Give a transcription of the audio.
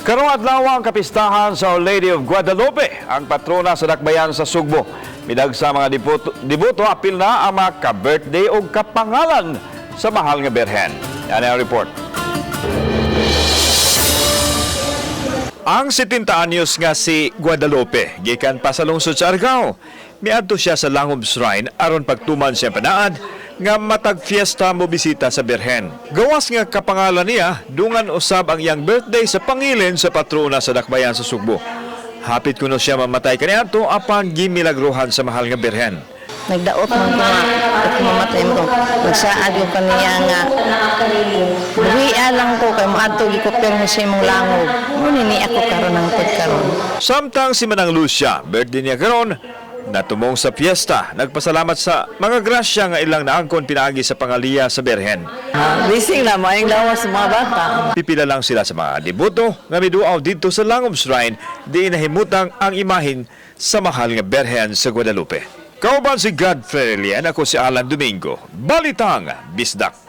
Karong adlaw ang kapistahan sa Our Lady of Guadalupe, ang patrona sa dakbayan sa Sugbo. Midag sa mga deboto, apil na ang mga ka-birthday o kapangalan sa mahal nga Birhen. Yan ang report. Ang 70 anyos nga si Guadalupe, gikan pa sa lungsod sa Argao. Miadto siya sa Langob Shrine aron pagtuman siya panaad nga matag fiesta mo bisita sa Birhen. Gawas nga kapangalan niya, dungan usab ang iyang birthday sa pangilin sa patrona sa dakbayan sa Sugbo. Hapit kuno siya mamatay kaniadto apan gimilagruhan sa mahal nga Birhen. Nagdaot man ko nga at mamatay mo ko. Nagsaad ko kaniya nga buhia lang ko kay moadto gikopirme sa imong langob. Mo ni ako karon ang karon. Samtang si Manang Lucia, birthday niya karon, natumong sa fiesta, nagpasalamat sa mga grasya nga ilang naangkon pinaagi sa pangaliya sa Birhen. Blessing na, maayong lawas sa mga bata. Pipila lang sila sa mga deboto nga miduaw didto sa Langob Shrine, di nahimutang ang imahin sa mahal nga Birhen sa Guadalupe. Kauban si Godfrey Elian, ako si Alan Domingo. Balitang Bisdak.